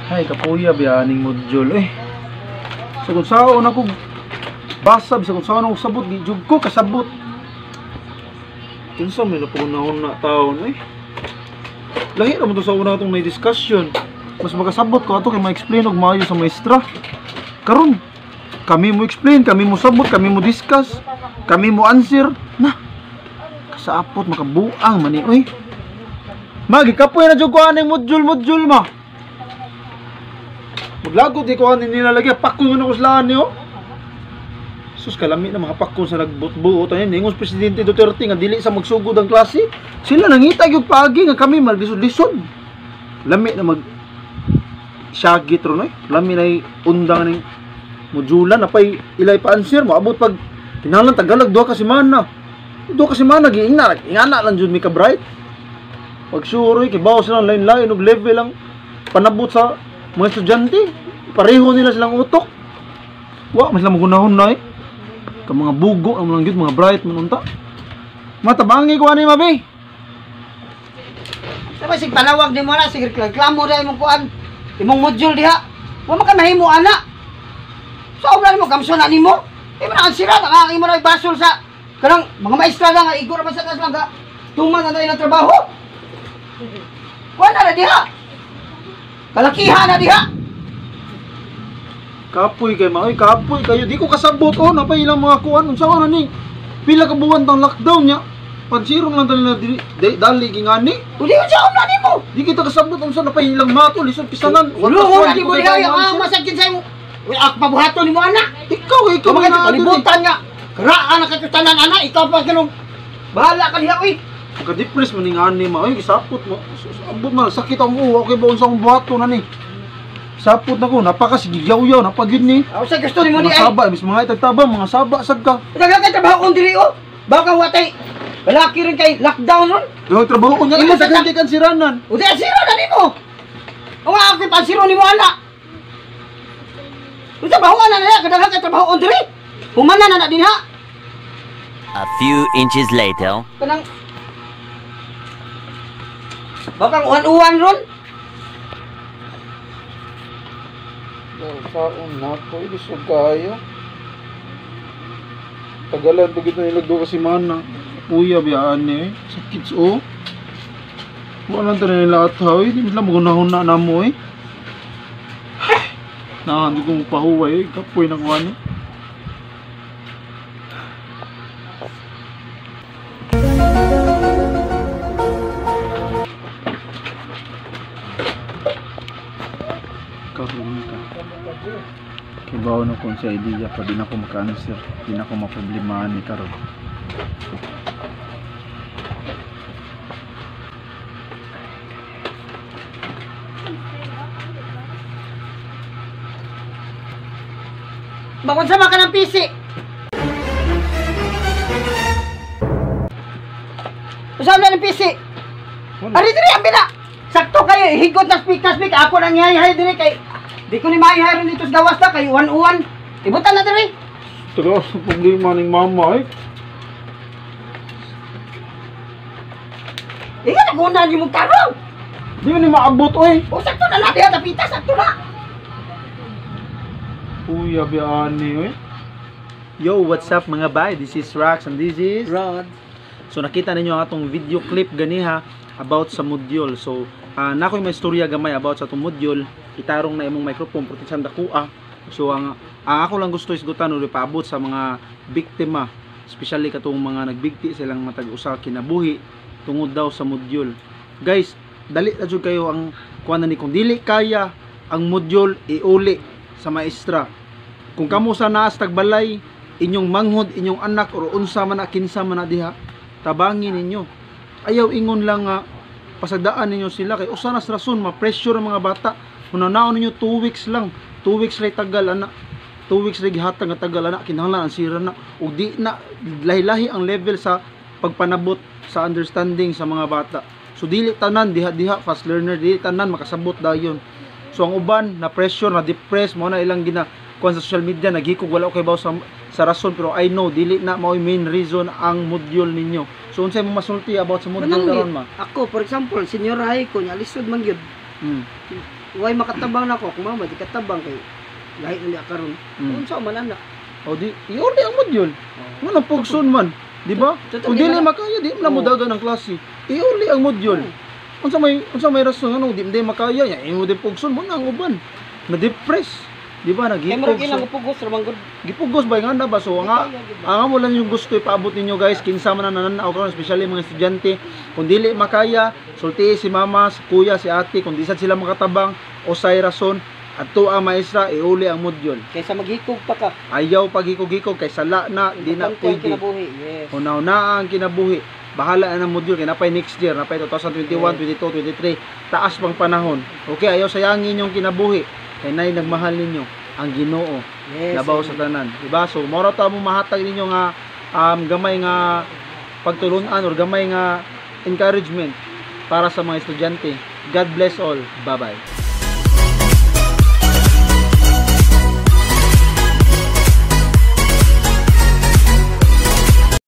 Ay, kapuya biya aning module eh. Sa kung saan ako basab, sa kung saan ako sabot, di jud ko kasabot. Kinsa may napangunahon na taon eh. Lahi ra man to sa una atong may discussion. Mas makasabot ko ato kay ma-explain og maayo sa maestra. Karon kami mo explain, kami mo sabot, kami mo discuss, kami mo answer. Na. Kasapot makabuang man ni oy. Magi kapoy na jud ko aning module ma. Maglagot di ko ani nila lagi pakon man ako sila ani oh. Sus kalami na mga pakon sa nagbutbuot ani ningon Presidente Duterte nga dili sa magsugod ang klase. Sila nangita gyud paagi nga kami maglisod-lisod. Lami na mag syagit ron eh. Lami na undang ning modulan napay ilay pa answer moabot pag kinahanglan Tagalog duha ka semana. Duha ka semana giingna ingana lang jud mi ka bright. Pag sure kay bawo sila lain-lain og level ang panabot sa mga estudyante, pareho nila silang utok. Wa mas lang magunahon na eh. Ka mga bugo ang lang gyud mga bright man unta. Matabangi ko ani mabi. Sabay sig panawag nimo na sige reklamo ra imong kuan. Imong module diha. Wa man ka mahimo ana. Sa obra nimo gamson na nimo. Imo na ang sira ang imo na basol sa kanang mga maestra lang nga igor man sa tas lang ga. Tuman na ilang trabaho. Kuan na diha. Kalakihan na diha. Kapoy kay ma, oy kapoy kayo di ko kasabot oh napay ilang mga kuan unsa man ni. Pila ka buwan tang lockdown nya. Pansirong lang tanila dali gingani. Uli unsa na nimo? Di kita kasabot unsa napay ilang mato lisod pisanan. Wala di mo diha ang masakit sa imo. Uy ak pabuhaton nimo ana. Ikaw mga kalibutan nga. Karaan na kay tanan ana ikaw pa kanong bahala ka diha oy. Ka-depress man ning ani ma, oy gisapot mo. Abot man sakit ang uwa okay ba unsa akong buhaton ani. Sapot na ko, napakasigigyaw-yaw, napagyud ni. Ako sa gusto nimo ni ay. Mga saba, mis mga itagtaba, mga saba sad ka. Daghang kay trabaho kon diri oh. Baka watay balaki rin kay lockdown ron. Daghang trabaho ko nya kay daghan kay kansiranan. Udi sira na nimo. Ang ako pansiro nimo ana. Unsa baho ana nila kadaghan kay trabaho kon diri. Humana na na dinha. A few inches later. Kanang bakang uwan-uwan ron. Saon na ko, ilisog kayo. Tagalan, pagkita nila doon kasi mana. Puya, biyaan eh. Sakit oh. Wala lang tayo nila at haw eh. Di sila magunahon na namo eh. Na, hindi ko mapahuway eh. Kapoy na kuha niya. Karoon ka. Kibaw na kung sa idea pa, di na ako maka-answer. Di na ako maproblemahan ni karon. Bakon sama ka ng PC. Usap na ng PC. Ari diri ang bina. Sakto kayo, higot na speak. Ako nang ihay diri kay di ko ni maihay ron dito sa gawas ta kay uwan-uwan. Ibutan na diri. Taga sa problema ning mama eh. Ingat ako na nimo tarong. Di man ni maabot oy. O sakto na na diha tapita sakto na. Uy, abi ani oy. Yo, what's up mga bay? This is Rax and this is Rod. So nakita ninyo ang atong video clip ganiha about sa module. So na ako'y may istorya gamay about sa atong module. Itarong na imong microphone protection dakuha. So ang ako lang gusto isgutan o ipaabot sa mga biktima, especially katong mga nagbigti silang matag usa kinabuhi tungod daw sa module. Guys, dali na jud kayo ang kuan na ni kung dili kaya ang module iuli sa maestra. Kung kamo sa naas tagbalay, inyong manghod, inyong anak or unsa man na kinsa man na diha, tabangin ninyo. Ayaw ingon lang nga pasagdaan ninyo sila kay usa nas rason ma-pressure ang mga bata. Hunanaon ninyo 2 weeks lang, 2 weeks ray tagal ana, 2 weeks ray gihatag nga tagal ana, kinahanglan ang sira na ug di na lahi-lahi ang level sa pagpanabot sa understanding sa mga bata. So dili tanan diha-diha fast learner, dili tanan makasabot dayon. So ang uban na pressure, na depress, mao na ilang gina kuan sa social media naghikog wala kay baw sa rason, pero I know dili na mao'y main reason ang module ninyo. So unsay mo masulti about sa module karon ma? Ako for example, senior high ko nya lisod man gyud. Way makatabang nako, akong mama di katabang kay lahi na niya karon. Unsa man ana? O di i-order ang module. Nga nang pugson man, di ba? Totoo, Kung di dili ba? makaya, di man mo Oo. dagan ang klase. I-order ang module. Unsa may rason ano di di makaya ya imo di pugson mo na ang uban. Na-depress. Di ba Kay murag nagipugso. ilang pugos ra man gud. Gipugos ba nga na ba so nga Kaya, di ba? ang amo lang yung gusto ipaabot ninyo, guys, kinsa man ang nananaw karon, especially mga estudyante, kung dili makaya, sulti si mama, si kuya, si ate, kung di sad sila makatabang usay rason, adto ang maestra, iuli ang module. Kaysa maghikog pa ka. Ayaw paghikog-hikog kay sala na, di na Importante ang pwede. kinabuhi. Yes. Una-una ang kinabuhi. Bahala na ng module kay napay next year, napay 2021, 22, 23, taas pang panahon. Okay, ayaw sayangin yung kinabuhi kay nay nagmahal ninyo ang Ginoo labaw sa tanan, di ba? So mao ra ta mo mahatag ninyo nga gamay nga pagtulunan or gamay nga encouragement para sa mga estudyante. God bless all. Bye-bye.